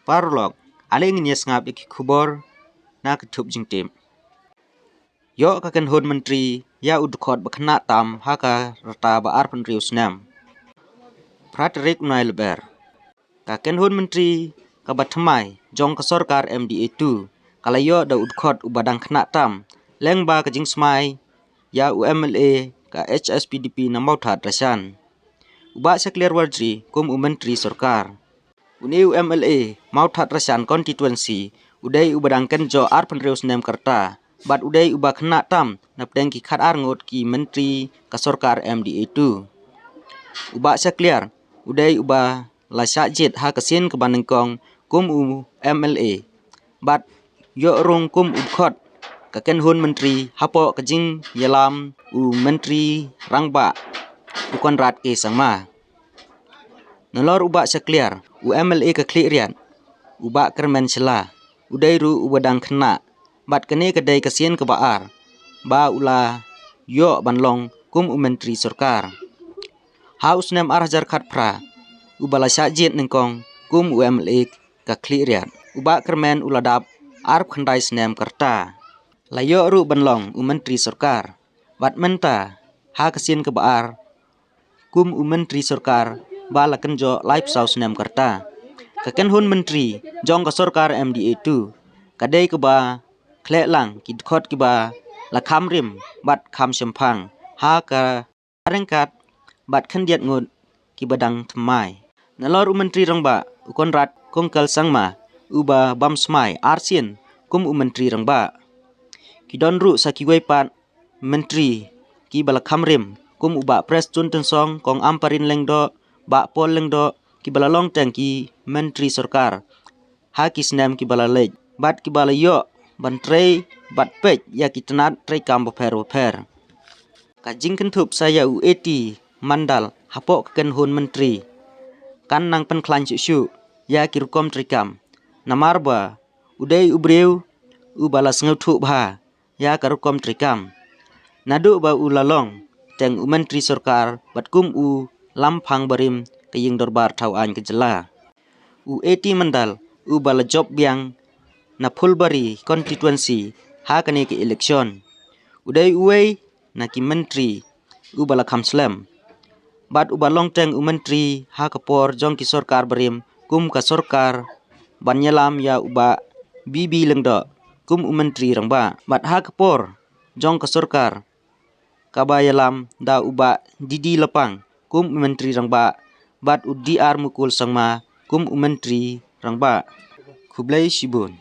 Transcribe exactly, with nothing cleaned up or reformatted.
Paralok, ale ngin ïa sngap ïa ki khubor na ka thup jingtip. Ïoh ka kynhun myntri ïa u dkhot ba khynnah tam ha ka rta ba arphew hynriew snem. Phra tarik u Naiïaw Lber. Ka kynhun myntri kaba thymmai jong ka sorkar M D A two ka la ïoh da u dkhot uba dang khynnah tam lyngba ka jingsmai ïa u M L A ka H S P D P na Mawthadraishan, u Bah Shakliar Warjri, kum u myntri sorkar. Une u M L A Mawthadraishan constituency u dei uba dang kynjoh arphew hynriew snem ka rta bad u dei uba khynnah tam napdeng ki khatar ngut ki myntri ka sorkar M D A two. U Bah Shakliar u dei uba la shah jied ha ka sien kaba nyngkong kum u M L A bad ïoh rung kum u dkhot ka kynhun myntri hapoh ka jingïalam u Myntri Rangbah u Conrad K Sangma. Nalor u Bah Shakliar, u M L A ka Khliehriat, u Bah Kyrmen Shylla, u dei ruh uba dang khynnah bad kane ka dei ka sien kaba ar ba u la ïoh ban long kum u myntri sorkar. Ha u snem ar hajar khatphra uba la shah jied nyngkong kum u M L A ka Khliehriat, u Bah Kyrmen u la dap arphew khyndai snem ka rta. La ïoh ruh ban long u myntri sorkar bad mynta ha ka sien kaba ar kum u myntri sorkar ba la kynjoh laiphew saw snem ka rta. Ka kynhun myntri jong ka sorkar M D A two ka dei kaba khleh lang ki dkhot kiba la kham rim bad kham shemphang ha ka ryngkat bad khyndiat ngut kiba dang thymmai. Nalor u Myntri Rangbah u Conrad Kongkal Sangma uba bam smai arsien kum u Myntri Rangbah. Ki don ruh sa kiwei pat myntri kiba la kham rim kum u Bah Prestone Tynsong, Kong Ampareen Lyngdoh, Bah Paul Lyngdoh, kiba la long teng ki myntri sorkar ha ki snem kiba la leit bad kiba la ïoh ban trei bad peit ïa ki tnat treikam bapher bapher. Ka jingkynthup sa ïa u A T Mandal hapoh ka kynhun myntri kan nang pynkhlaiñ shuh shuh ïa ki rukom treikam, namar ba u dei u briew uba la sngewthuh bha ïa ka rukom treikam naduh ba u la long teng u myntri sorkar bad kum u lamphang barim ka ïing dorbar thaw aiñ ka jylla. U A T Mandal uba la jop biang na Phulbari constituency ha kane ka election, u dei uwei na ki myntri uba la kham slem bad uba long teng u myntri ha ka por jong ki sorkar barim kum ka sorkar ban ïalam ïa u Bah B B Lyngdoh kum u Myntri Rangbah bad ha ka por jong ka sorkar kaba ïalam da u Bah D D Lapang kum u Myntri Rangbah bad u D R Mukul Sangma kum u Myntri Rangbah. Khublei shibun.